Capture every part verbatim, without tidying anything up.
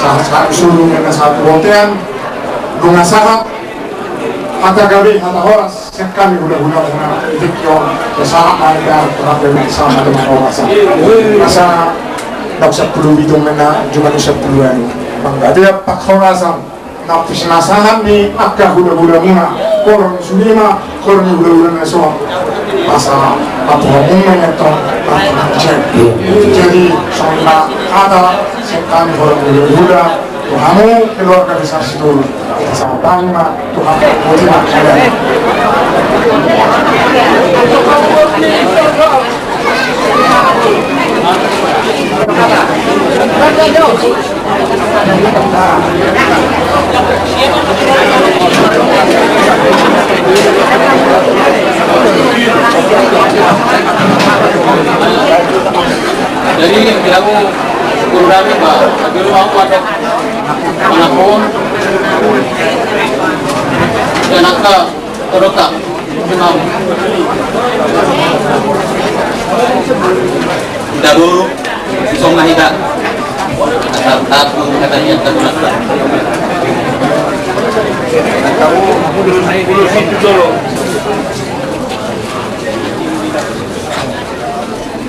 Sahat solu na sahat tu bontean, nunga sahat. Hata gabe, hata horas, sian hami hulahula muna, di tingki on, sahat ma hita, tetap gabe, sahat ma dengan horas. Asa, dok sampulu pitu mena, cuma tu sampulu anu. Manggabean parhorasan, na pinasahat ni angka hulahula muna, horong ni sude ma, horong ni hulahula na so. Asa, apa ngomong na tong, jadi, songon na hata, sian hami horong ni hulahula, tu hamu keluarga besar Sitorus. Sampang ma tu hamu, boti ma. Jadi, bilang guru kami, Pak, dulu mau ada Manapun. Enak ka, terus ka. Senang. Udah dulu, isong na hita. Asal tahu katanya terus ka.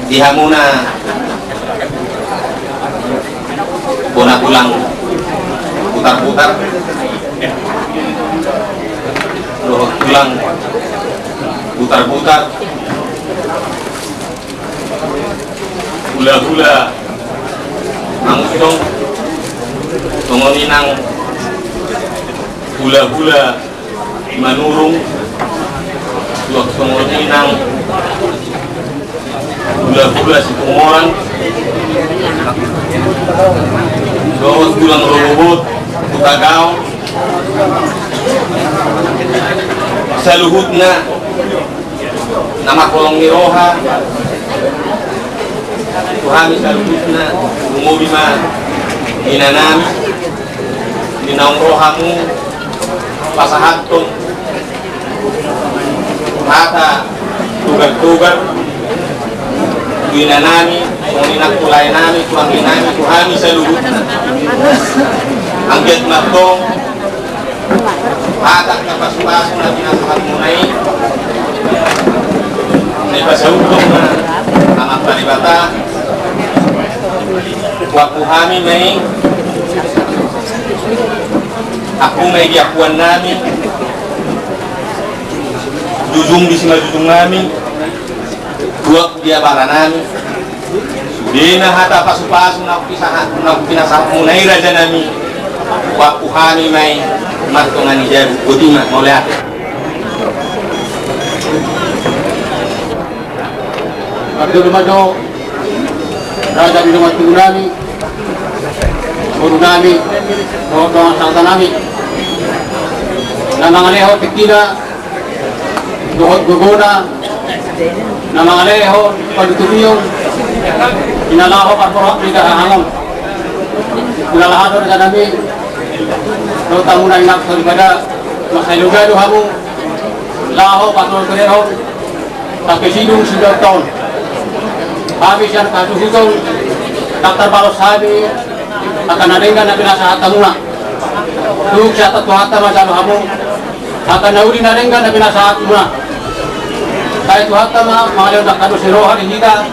Di hamuna. Bona tulang butar-butar. Dohot tulang butar-butar. Hulahula Mangunsong. Songon i nang hulahula Manurung, suang songon i nang hulahula Situmorang, dohot tulang rorobot Hutagaon, saluhutna na marholong ni roha tu hami saluhutna, lumobi ma inanami, di naung ro hamu pasahathon hata togar-togar tu inanami, songon i nang tu laenami, tu angginami, tu hami saluhutna. Anggiat ma antong hata angka pasu-pasu na pinasahatmuna i, na dipasauthon ma Amanta Debata. Huampu hami ma i, ampu ma i di ampuannami, jujung di simanjujungannami, tuak di abaranami. Sudena hata pasu-pasu na pinasahat, na pinasahatmuna i, rajanami, huampu hami ma i martonga ni jabu. Boti ma, mauliate. Martolu ma jo raja ni dongan tubu nami, boru nami, dohot dongan sahuta nami, na mangalehon tingkina dohot gogona, na mangalehon panuturion, di na laho parborhat ni dahahang on. Molo aha do rajanami, dohot hamuna inang soripada, masa i loga do hamu laho partureon, sampe sidung sidung taon. Hami sian hasuhuton, ndang tarbalos hami angka na denggan na pinasahat hamuna. Tung sian Tuhanta ma jalo hamu angka na uli na denggan na pinasahatmuna. Sai Tuhanta ma mangalehon angka dos ni roha di hita,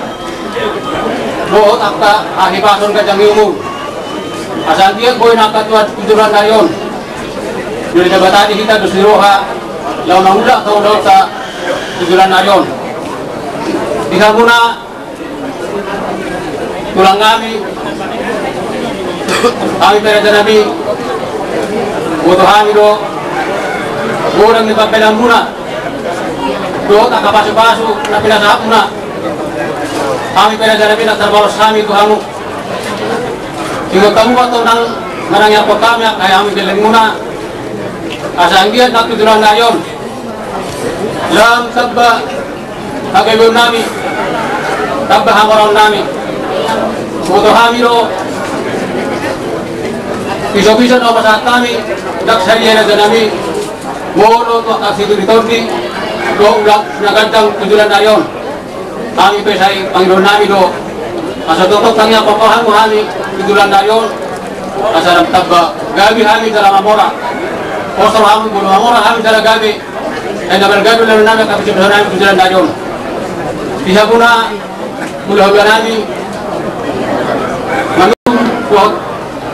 dohot angka hahipason ganjang ni umur. Asa anggiat boi nangkaningan tu joloan ni ari on, dibere Debata di hita dos ni roha, laho mangula angka ulaonta tu joloan ni ari on. Di hamuna tulang nami, hami pe rajanami, huboto hami do godang ni pambahenanmuna dohot angka pasu-pasu na pinasahatmuna. Hami pe rajanami ndang tarbalos hami tu hamu. Ingot hamu ma antong nang manangiangkon hami angka hami gellengmuna, asa anggiat nang tu joloan ni ari on lam tamba hagabeonnami, tamba hamoraonnami. Huboto hami do, piso-piso na hupasahat hami, ndang sadia rajanami, molo tu angka situri tondi dohot ulaon na gandang tu joloan ni ari on. Hami pe sai pangidoannami do, asa tongtong tangiangkon hamu hami tu joloan ni ari on. Asa lam tamba gabe hami jala mamora. Poso hamu molo mamora hami jala gabe. Ai na margabe ulaon nami angka parsidohononnami tu jalan na uli on. Di hamuna mula-mula nami manurung dohot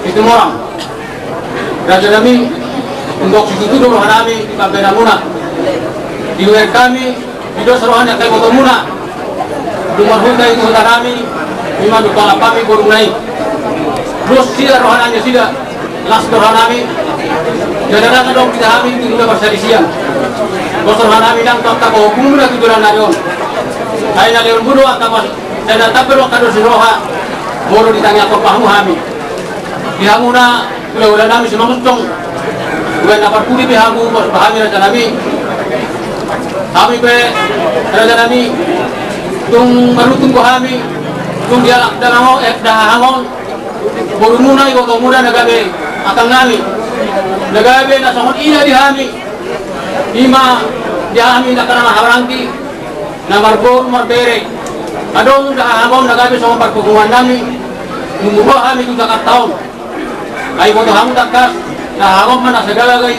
situmorang. Raja nami, unduk situtu do roha nami di pambahenanmuna. Diuek hami di dos roha ni angka ibotomuna. Dung marhuta i tu huta nami, ima dung tolap hami borumuna i. Dos sida roha nami nasida, las do roha nami. Jala ndang adong hita hami tu huta parsalisian. Dos roha nami ndang tangkap hukumuna tu jalan na uli on. Ai na lehon budo angka pas, sai na tamba do angka dos ni roha. Molo ditangiangkon hamu hami. Di hamuna, hula-hula nami Simangunsong. Umbahen na parpudi pe hamu, pasupasu hami raja nami. Hami pe raja nami. Tung maruntung do hami. Tung dialap dalango, eh, dahahangon. Borumuna, ibotomuna na gabe akang nami. Na gabe na songon ina di hami. Ima di hami na kana habarangki. Na marboru marbere. Adong dahahangon na gabe songon parpunguan nami. Dung ro hami tu Jakarta on. Ai boto hamu tangkas, dahahangon ma na sagala gai.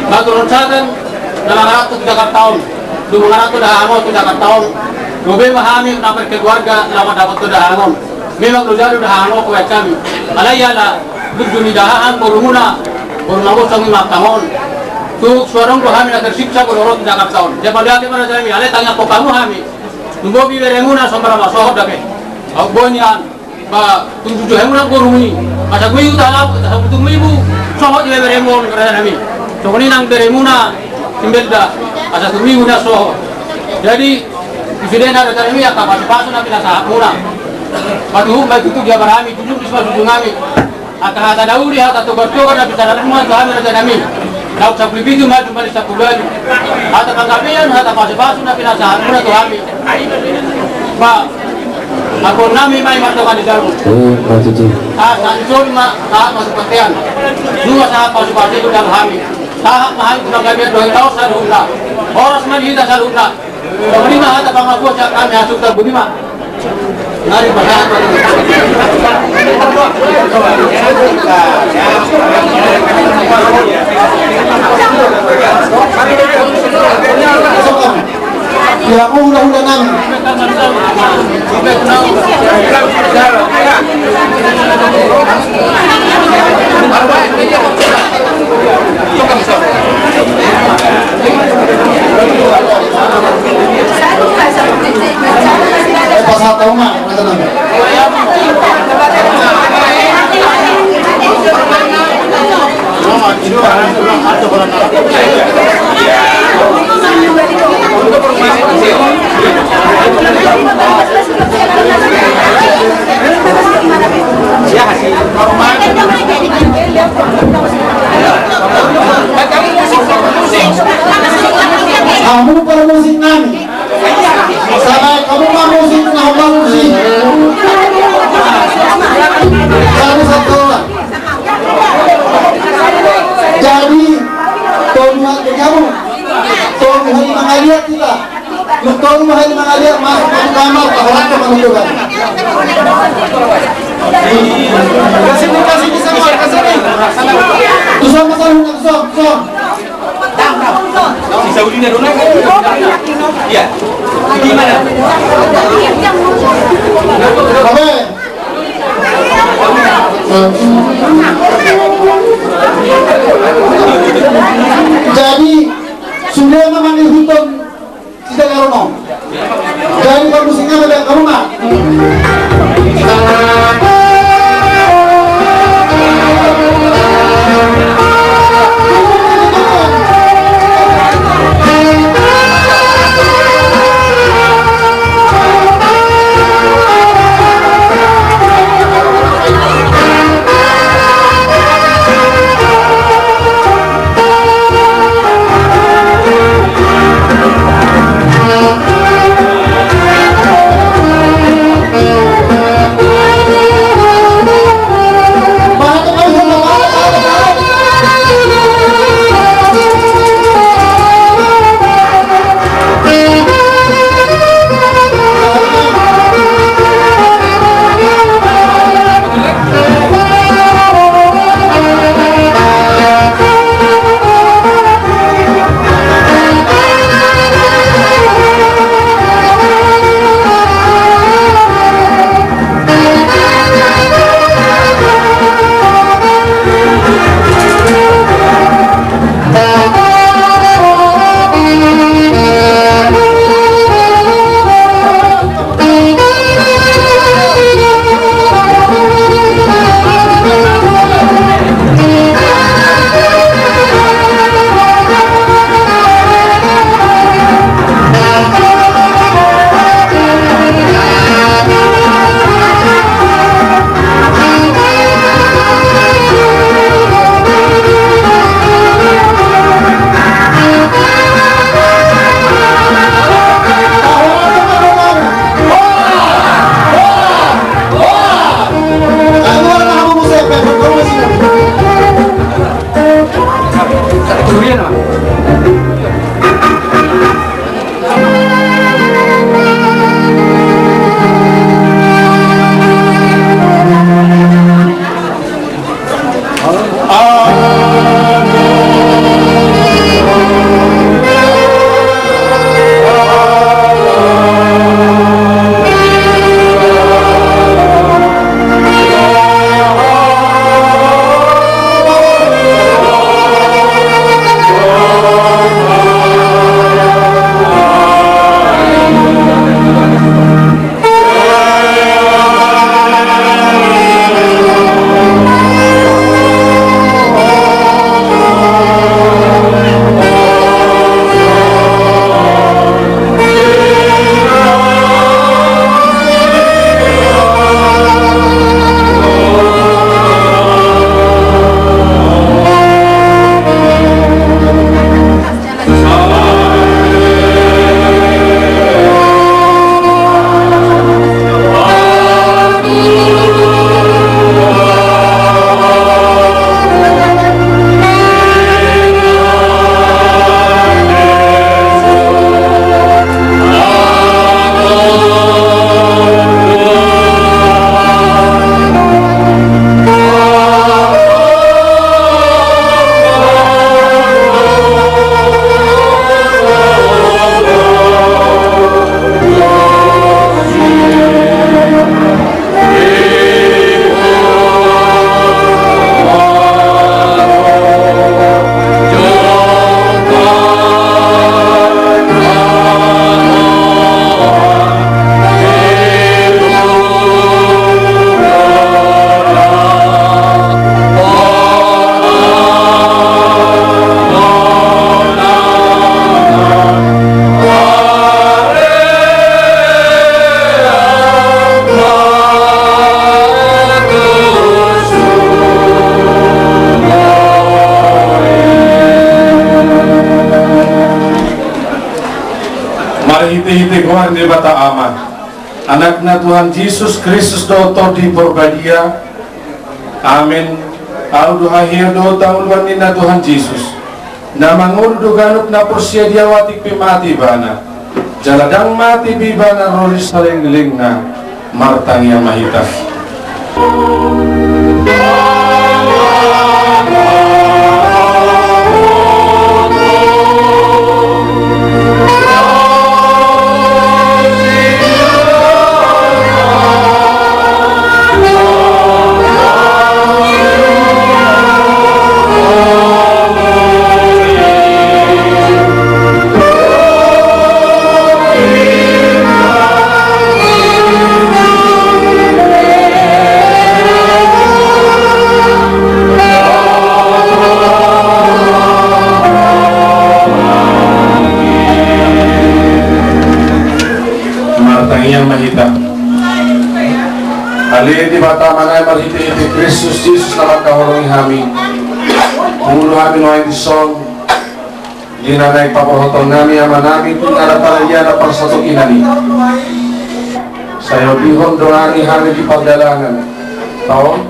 Batu ronsakan, na mangaranto tu Jakarta on. Dung mangaranto dahahangon tu Jakarta on. Gabe ma hami na berkeluarga, na mandapothon dahahangon. Memang do jalo dahahangon hubahen hami. Alai ala, burju ni dahahangon borumuna, boru Mangunsong ima angka on. Tung so adong do hami na tersiksa molo ro tu Jakarta on. Jadi paliate ma raja nami, alai tangiangkon hamu hami. Dung boi be beremuna, so marama sohot dope. Au boi nian. Ba, tung juju hemuna boru ni. Masa gue ibu talap, tung ibu. Sohot iba beremu on, raja nami. Songon i nang beremuna, Simbelda. Asa tung ibu na sohot. Jadi, di sude na raja nami, angka pasupasu na pinasahatmuna. Patuhuk ma i tutu di abar hami, tutu di pasupasu nami. Angka hata na uli, hata togar-togar na pinasahatmuna tu hami raja nami. Naung sampulu pitu ma jumpa ni sampulu ualu. Hata panggabean, hata pasupasu na pinasahatmuna tu hami. Ba, ampun nami ma i martonga ni jabu. Eh, ma tutu. Ah, sahat ni solu ma, sahat ma tu bontean. Nunga sahat pasupasu tu hami. Sahat ma hami tu panggabean dohot taon saluhutna. Horas ma di hita saluhutna. Songon i ma hata pangakuan sian hami, hasukta budi ma. Nari pasahat. Ya, hula-hula nami. Hamu parmusik nami. Sahat hamu ma musik na hombar musik. Satu satu. Jadi, tolu hali kamu. Tolu hali mangaliat kita. Tolu hali mangaliat masuk ke kamar, tak orang tak menentukan. Kasih, kasih, kasih, kasih. Tuh sama, sama, tuh sama, tuh sama. Si Saudina dulu. Iya. Gimana? Oke. Jadi, sude ma mangihuthon. Jadi parmusikna ma, baen hamu ma. Marhitehite goar ni Debata Ama, Anakna Tuhan Jesus Kristus dohot Tondi Porbadia. Amen. Ahu do hahea dohot hangoluan ninna Tuhan Jesus, na mangolu do ganup na porsea di Ahu atik pe mate ibana, jala ndang mate be ibana ro di salelenglelengna. Martangiang ma hita. Martangiang ma hita. Ale Debata Amanami, marhitehite Kristus Jesus na mangkaholongi hami, pungu do hami nuaeng dison di na naeng paborhaton nami Amanami tu inganan paradianan parsatongkinan i. Sai ondihon do nami hami di pardalanan taon,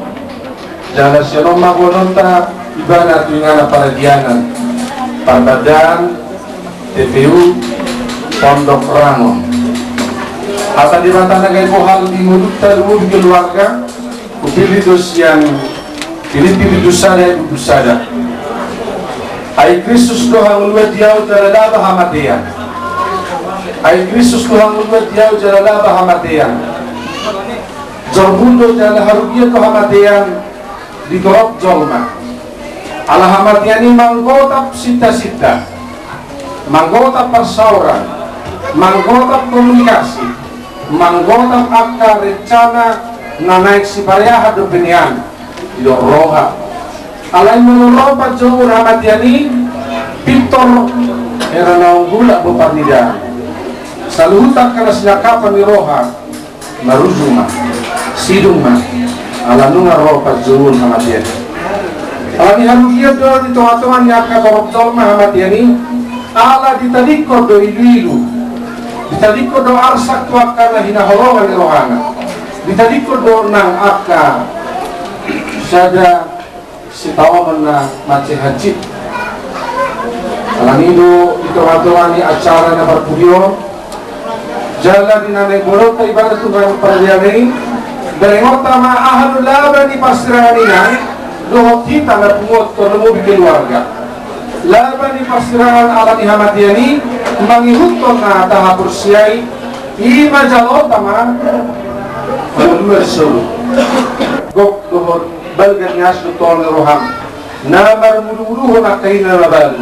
jala sian on ma boanonta ibana tu inganan paradianan, Parbandaan T P U Pondok Rangon. Hata Debata na gabe bohal di ngolunta lumobi keluarga, hupillit do sian Filipi pitu sada ayat dua pulu sada. Ai Kristus do hangoluan di ahu jala laba hamatean. Ai Kristus do hangoluan di ahu jala laba hamatean. Jorbun do jala harugian do hamatean di torop jolma. Ala hamatean i manggotap sintasinta, manggotap parsaoran, manggotap komunikasi, manggotap angka rencana na naeng sipareahan dope nian. Didok roha. Alai molo ro panjouon hamatean i, pintor hera naung bulak boan parnidaan. Saluhut angka na sinangkapan ni roha, marujung ma, sidung ma, ala nunga ro panjouon hamatean i. Alani harugian do di tongatonga ni angka torop jolma hamatean i, ala ditadingkon do iluilu, ditadingkon do arsak tu angka na hinaholongan ni rohana, ditadingkon do nang angka sada sitaonon na mansai hansit. Alani i do di tongatonga ni acara na parpudi on, jala di na naeng boanonta ibana tu inganan paradianan i, berengonta ma aha do laba ni parsirangan i nai, dohot hita na punguan tu na lobi keluarga. Laba ni parsirangan ala ni hamatean i, mangihuthon na tahaporseai, i ma jaloonta ma, paluar solu. Gok dohot balga ni asi dohot holong ni roham, na marmudu-muduhon angka ina na mabalu,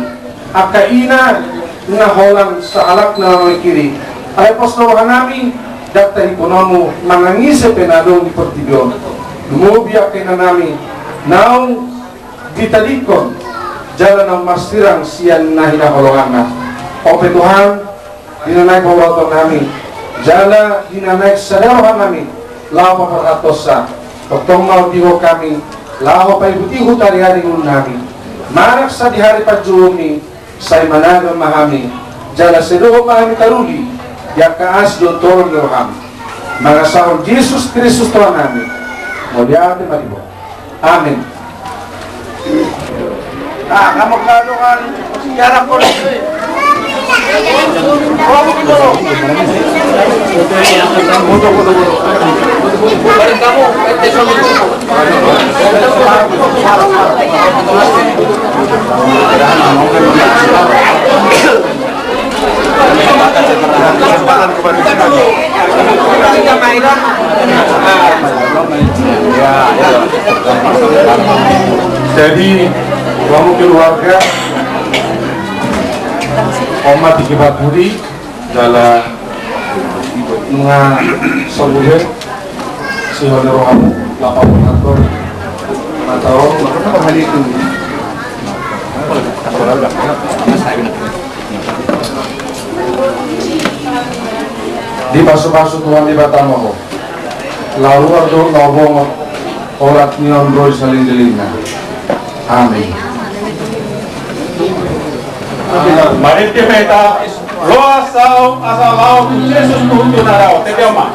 angka ina na holan sahalak na mamikiri. Alai pos do rohanami, ndang tahiponomu manang ise pe na adong di portibi on. Lumobi angka inanami, naung ditadingkon jala naung marsirang sian na hinaholonganna. Ope Tuhan, di na naeng paboahonnami jala di na naeng sada rohanami laho paparhatonsa, tongtong ma ondihon hami laho paihut-ihut ari-ari ngolunami. Manang sa di ari panjouonmi, sai managam ma hami jala sai dohot ma hami taruli di angka asi dohot holong ni roham. Mangasahon Jesus Kristus Tuhannami, mauliate ma di Ho. Amin. Nah, kamu kalau kan siaran pun. Jadi, kamu keluarga, oma tiga puluh jala nunga sabuhe, sihol ni roham, lapor-lapor, mata om, maka hal itu. Dipasupasu Tuhan Debata ma ho. Laho do na bongot horas ni on ro di saleleng-lelengna. Amin. Marende hita, loas saum asa laho tu Jesus tu hutu na dao, tete oma.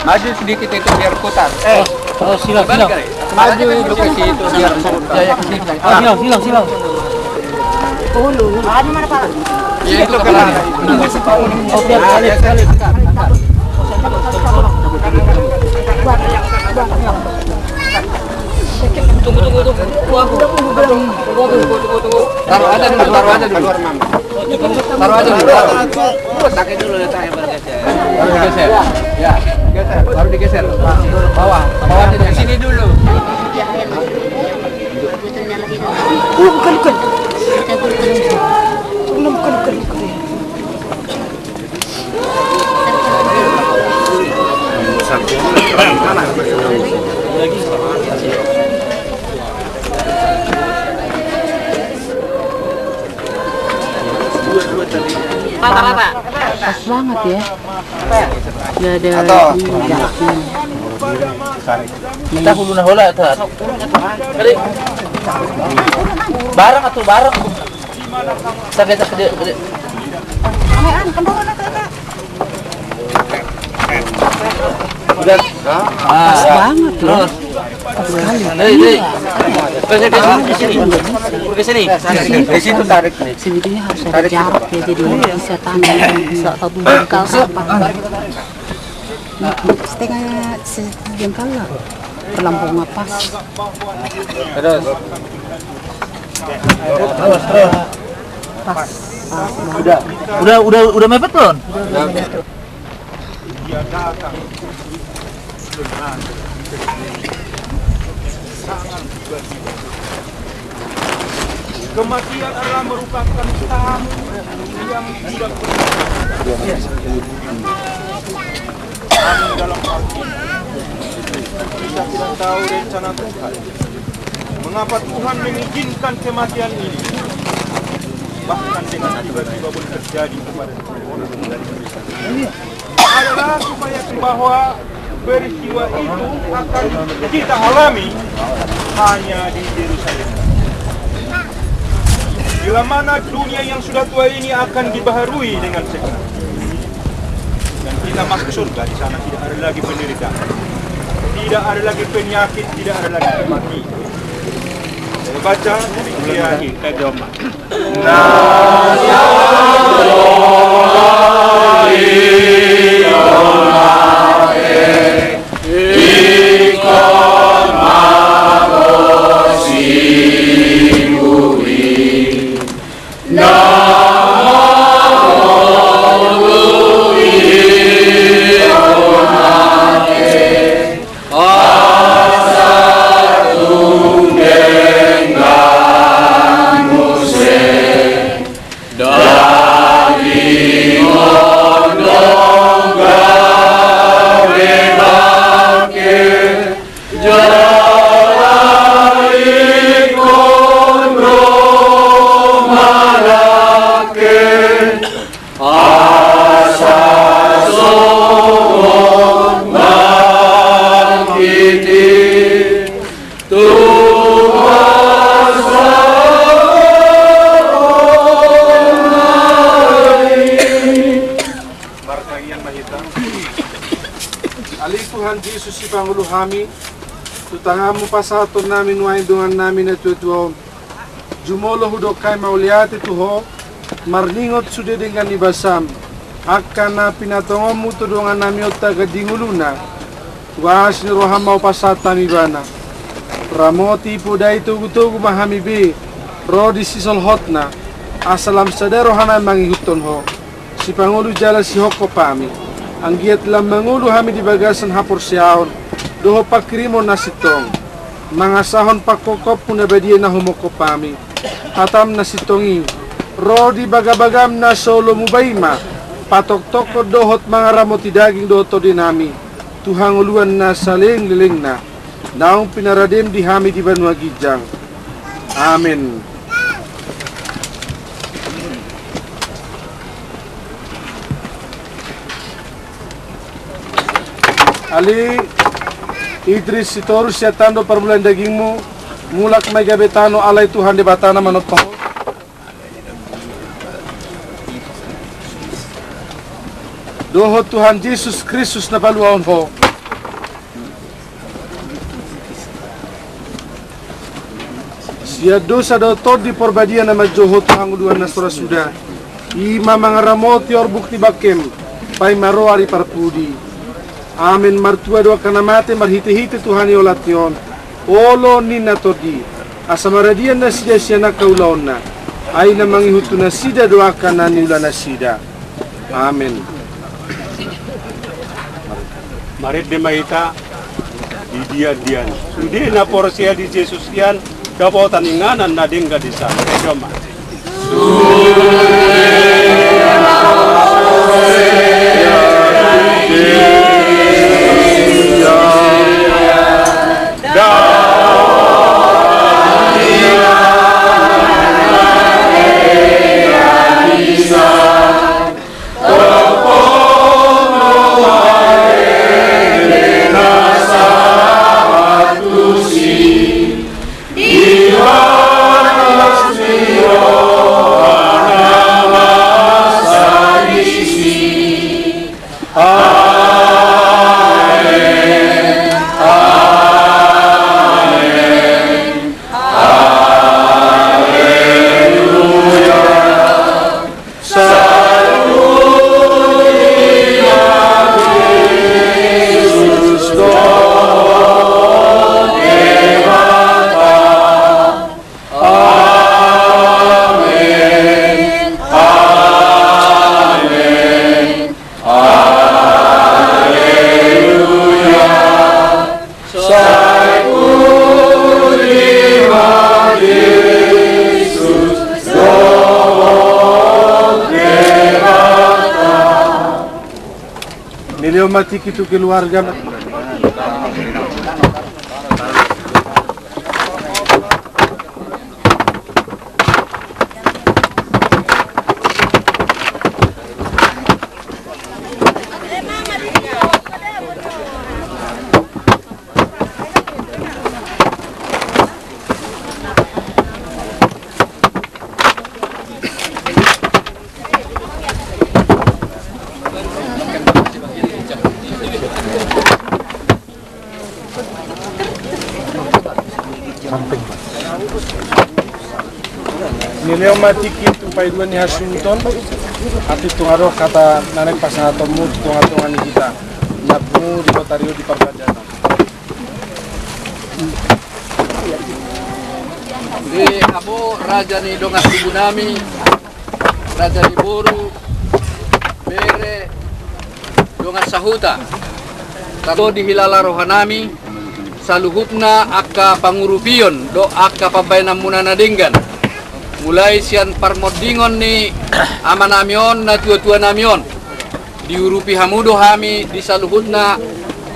Maju sedikit itu biar putar. Eh, oh, silang, silang. Maju dulu ke situ biar putar. Ya, ya, ke sini. Oh, silang, silang, silang. Ya, itu ke mana? Oh, biar balik, balik. Tunggu, tunggu, tunggu. Tunggu, tunggu, tunggu, tunggu. Taruh aja dulu, taruh aja dulu. Taruh aja dulu. Pakai dulu ya, saya bergeser. Baru digeser. Ya, geser. Baru digeser. Bawah, bawah aja di sini dulu. Bukan, bukan. Bukan, bukan, bukan. Rata-rata. Pas banget ya. Gak ada. Kita hulu na hola ta. Bareng atau bareng. Sakit, sakit, sakit. Udah. Pas banget loh. Pas sekali. Hei, hei. Ke sini, ke sini. Ke sini. Di situ tarik nih. Sebetulnya harus ada jarak ya, jadi bisa tangan, bisa atau bungkal apa. Setengah sejengkal lah. Terlampau ngepas. Terus. Pas. Pas. Udah, udah, udah mepet belum? Udah. Dia datang dengan sangat tiba-tiba. Kematian adalah merupakan tamu yang tidak pernah. Kami dalam hal ini, kita tidak tahu rencana Tuhan. Mengapa Tuhan mengizinkan kematian ini? Bahkan dengan tiba-tiba boleh terjadi kepada seorang dari kita. Adalah supaya bahwa peristiwa itu akan kita alami hanya di Yerusalem. Bila mana dunia yang sudah tua ini akan dibaharui dengan segera. Dan kita masuk surga, di sana tidak ada lagi penderitaan. Tidak ada lagi penyakit, tidak ada lagi kematian. Saya baca, ya, kita doa. Martangiang ma hita. Ale Tuhan Jesus, sipangolu hami, tu tanganmu pasahaton nami nuaeng dongannami na tuatua on. Jumolo hudok hami mauliate tu Ho, marningot sude denggan ni basam, angka na pinatongonmu tu dongannami on tagan di ngoluna. Tu asi ni roham ma hupasahat hami ibana. Ramoti podai togutogu ma hami be, ro di sisolhotna, asa lam sada rohanami mangihuthon Ho. Sipangolu jala sihophop hami. Anggiat lam mangolu hami di bagasan haporseaon dohot panghirimon na sintong, mangasahon panghophopmu na badia na humophop hami. Hatam na sintong i, ro di bagabagam na so lomo bahen ma, patoktokhon dohot mangaramoti daging dohot tondinami tu hangoluan na saleleng lelengna, naung pinaradem di hami di banua ginjang. Amen. Alai Idris Sitorus, sian tano do parmulaan dagingmu, mulak ma i gabe tano, alai Tuhan Debata na manompa ho. Dohot Tuhan Jesus Kristus na paluahon ho. Sian dosa dohot Tondi Parbadia na manjou ho tu hangoluan na so ra suda, i ma mangaramoti orbuk ni bangkem, paima ro ari parpudi. Amen. Martua do angka na mate marhitehite tu haniholanta on, olo ninna Tondi, asa maradian nasida sian angka ulaonna. Ai na mangihut tu nasida do angka na niula nasida. Amen. Marende ma hita di dia-dia ni sude na porsea di Jesus i, dapotan inganan na denggan di sana. Joma. Dilehon ma tingki tu keluarga. Dilehon ma tingki tu paidua ni hasuhuton. Atik tung adong hata na naeng pasahatonmu tu tonga-tonga ni hita, inakmu di Botario di Parbandaran. Di hamu raja ni dongan tubu nami, raja ni boru, bere, dongan sahuta. Tano dihilala roha nami, saluhutna angka pangurupion dohot angka pambaenanmuna na denggan. Mulai sian parmondingon ni ama nami on, na tua-tua nami on. Diurupi hamu do hami di saluhutna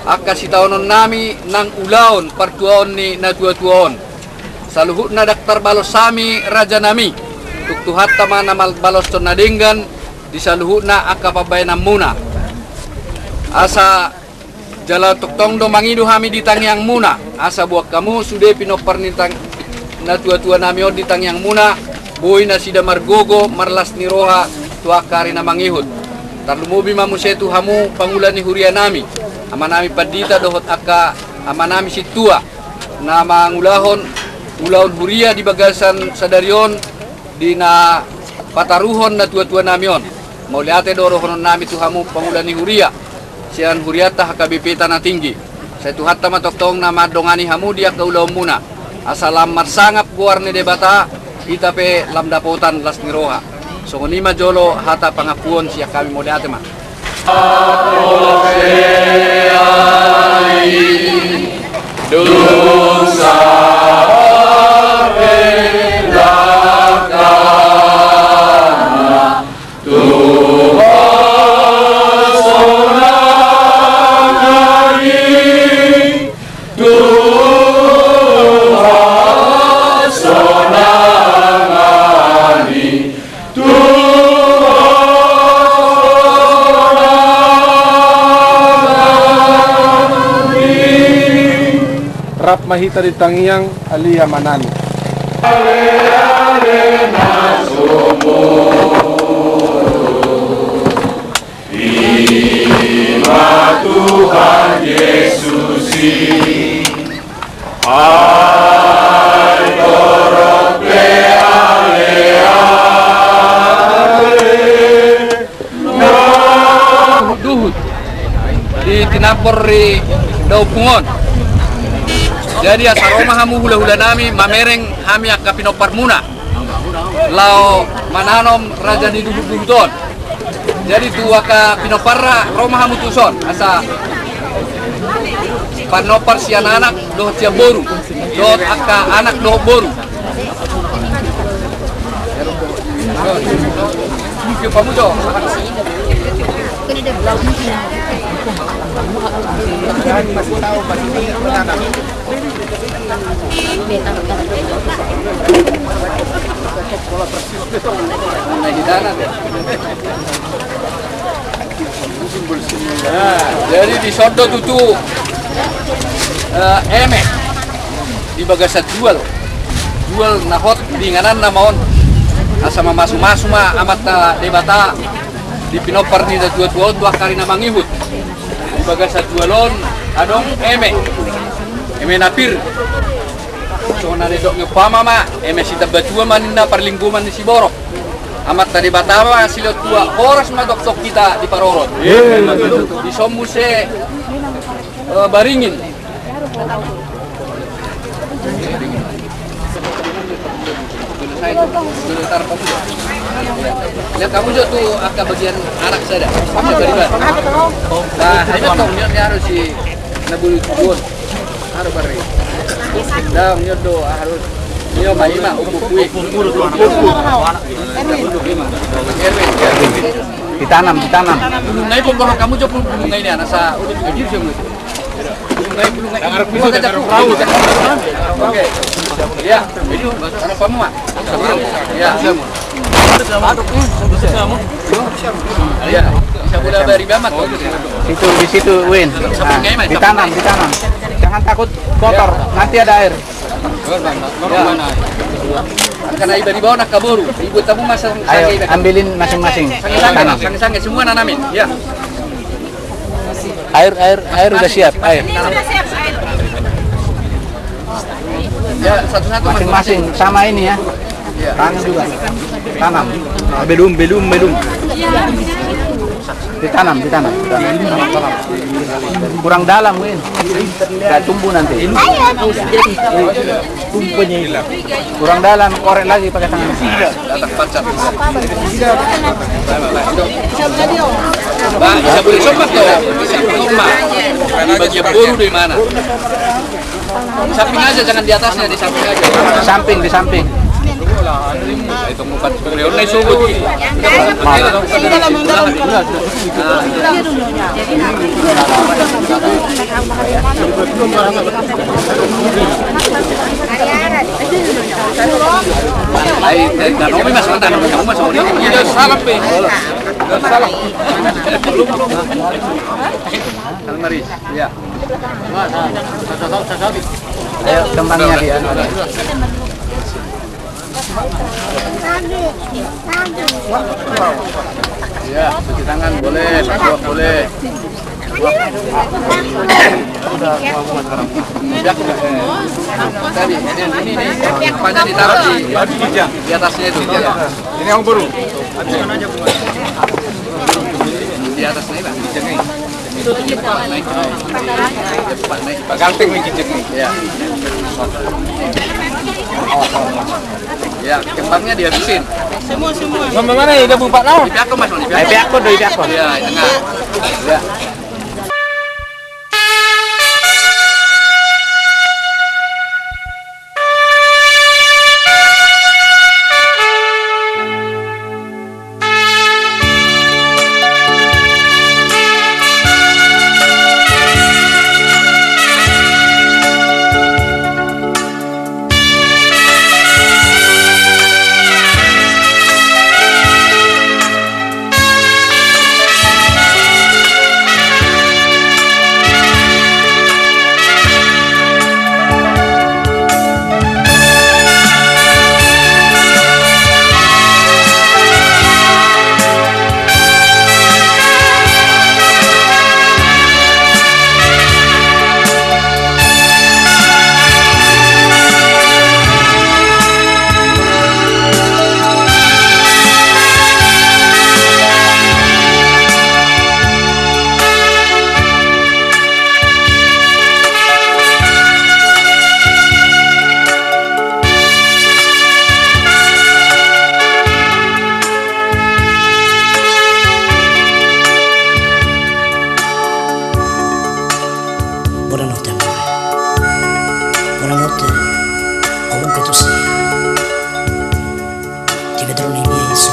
angka sitaonon nami nang ulaon partuaon ni na tua-tua on. Saluhutna ndang tarbalos hami raja nami. Tung Tuhanta ma na mambaloshon na denggan di saluhutna angka pambaenanmuna. Asa jala tongtong do mangido hami di tangiangmuna, asa boan hamu sude pinompar ni tang-, na tua-tua nami on di tangiangmuna, boi nasida margogo, marlas ni roha tu angka ari na mangihut. Tarlumobi ma muse tu hamu pangula ni huria nami, ama nami pandita dohot angka ama nami sintua na mangulahon ulaon huria di bagasan sadari on, di na pataruhon na tua-tua nami on. Mauliate do dohonon nami tu hamu pangula ni huria sian hurianta H K B P Tana Tinggi. Sai Tuhanta ma tongtong na mandongani hamu di angka ulaonmuna, asa lam marsangap goar ni Debata, hita pe lam dapotan las ni roha. Songon i ma jolo hata pangampuon sian hami, mauliate ma. Mahita di tangiang alia manani. Ima Tuhan Yesus i. Ai torop pe ale ale. Duhut di tinampor ni daompung on. Jadi asa ro ma hamu hulahula nami mamereng hami angka pinomparmuna laho mananom raja ni duhutduhut on. Jadi tu angka pinomparna ro ma hamu tuson asa panompar sian anak dohot sian boru dohot angka anak dohot boru. Jadi dison do tutu, eh, eme di bagasan jual, jual na hot di ingananna ma on. Asa mamasumasu ma Amanta Debata di pinompar ni natuatua on tu angka ari na mangihut. Di bagasan jual on adong eme, eme na pir. Songon na nidok ni umpama ma, eme sitambatua ma ninna parlinggoman ni siborok. Amanta Debata ma silehon tua, horas ma tongtong hita diparorot. Dison muse, eh, baringin. Lihat hamu jo tu angka bagian anak sada. Nah, ini tong, ini harus si Nabi Tuhan. Aro barre. Daong nyo do harus. Nyo ma ima upu kui. Ditanam, ditanam. Bulung nai pun borok hamu jo pun bulung nai ni anak sa. Bulung nai, bulung nai. Oke. Ya, ini anak pamu ma. Ya. Ya, bisa pula bari bamat. Situ, di situ, Win. Nah, ditanam, ditanam. Jangan takut kotor, nanti ada air. Ya. Karena iba di bawah nak kaburu, ibu tamu masang. Ayo, ambilin masing-masing. Tanam. Sange-sange, semua nanamin. Ya. Air, air, air udah siap, air. Ini sudah siap, air. Ya, satu-satu, Mas. Masing-masing, sama ini ya. Iya. Tanam juga. Tanam. Belum, belum, belum. Ditanam, ditanam. Kurang dalam, Win. Nggak tumbuh nanti. Kurang dalam, korek lagi pakai tangan. Pak, bisa boleh sobat tuh. Bisa boleh sobat. Di bagian boru di mana? Samping aja, jangan di atasnya, di samping aja. Samping, di samping. Itu ngupat beliau naik sobat. Mana? Ai, dan kami masuk ke tanah, kamu masuk. Iya, salam, Be. Salam. Almaris, ya. Ayo, kembangnya di anu. Ya, cuci tangan boleh, suap boleh. Ya, tadi, ini, ini, ini, apanya ditaruh di, di atasnya itu, ya. Ini yang baru. Di atasnya, Pak. Pak, ganti nih cicit nih. Ya. Ya, kembangnya dihabisin. Semua, semua. Sampai mana ya, udah buka, no? Di piakon, Mas, di piakon. Di piakon, di piakon. Ya, di tengah. Ya. Yesus.